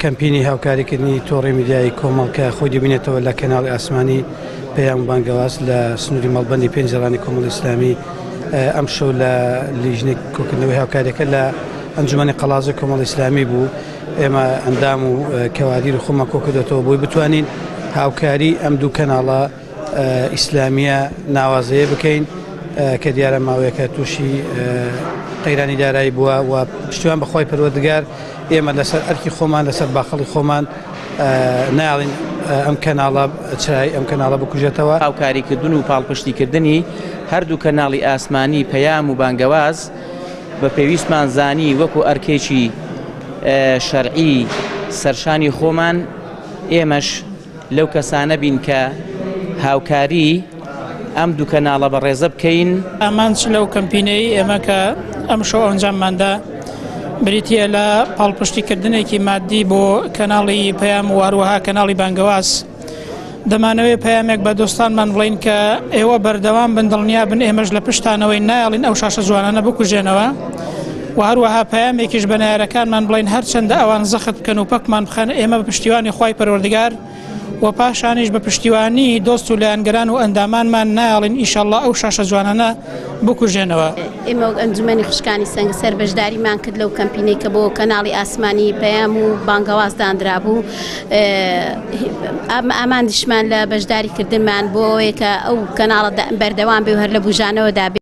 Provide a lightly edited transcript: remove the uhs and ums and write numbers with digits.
کەمپینی هاوکاریکردنی تۆڕی میدیایی کۆمەڵ کە خۆی دەبینێتەوە لە کەناڵی ئاسمانی پەیام و بانگەواز لە سنووری مەڵبەندی پێنجەڕانی کۆمەڵی ئیسلامی ئەمشەو لە لیژنەی کۆکردنەوەی هاوکاریەکە لە ئەنجومەنی قەڵازی کۆمەڵی ئیسلامی بوو ئێمە ئەندام و کەوادیر خۆمان کۆکردێتەوە بۆی بتوانین هاوکاری ئەم دوو کەناڵە ئیسلامیە ناوازەیە بکەین کە دیارە ماوەیەکە تووشی قەیرانی دارایی بووە و پشتیوان بەخوای پەروەردگار ئێمە لەسەر ئەرکی خۆمان لەسەر باخەڵی خۆمان ناڵین ئەم کەناڵە چرای ئەم کەناڵە بکوژێتەوە. هاوکاریکردن و پاڵپشتیکردنی هەردوو کەناڵی ئاسمانی پەیام و بانگەواز بە پێویستمان زانی وەکو ئەرکێکی شەرعی سەرشانی خۆمان ئێمەش لەو کەسانە بین کە هاوکاری ئەم دوو کەناڵە بەڕێزە بکەین. ئامانج لەو کەمپینەی ئێمە کە ئەمشەو ئەنجامماندا بریتییە لە پاڵپشتیکردنێکی مادی بۆ کەناڵی پەیام و هەروەها کەناڵی بانگەواز. دەمانەوێت پەیامێک بە دۆستانمان بڵێین کە ئێوە بەردەوام بن دڵنیا بن ئێمەش لە پشتانەوەی نایەڵین ئەو شاشە جوانانە بکوژێنەوە و هەروەها پەیامێکیش بە نەیارەکانمان بڵێین هەرچەندە ئەوان زەخت بکەن و پەکمان بخەن ئێمە بە پشتیوانی خوای پەروەردگار و پاشانیش بە پشتیوانی دۆست و لایەنگران و ئەندامانمان نایەڵین ئیشەڵڵا ئەو شاشە جوانانە بکوژێنەوە. ئێمە وەک ئەنجومەنی خوشکانی سەنگەسەر بەشداریمان کرد لەو کەمپینەی کە بۆ کەناڵی ئاسمانی پەیام و بانگەواز دانرابوو ئامانجیشمان لە بەشداریکردنمان بۆ ئەوەیە کە ئەو کەناڵە بەردەوام بێ و هەر لە بوژانەوەدا بێ.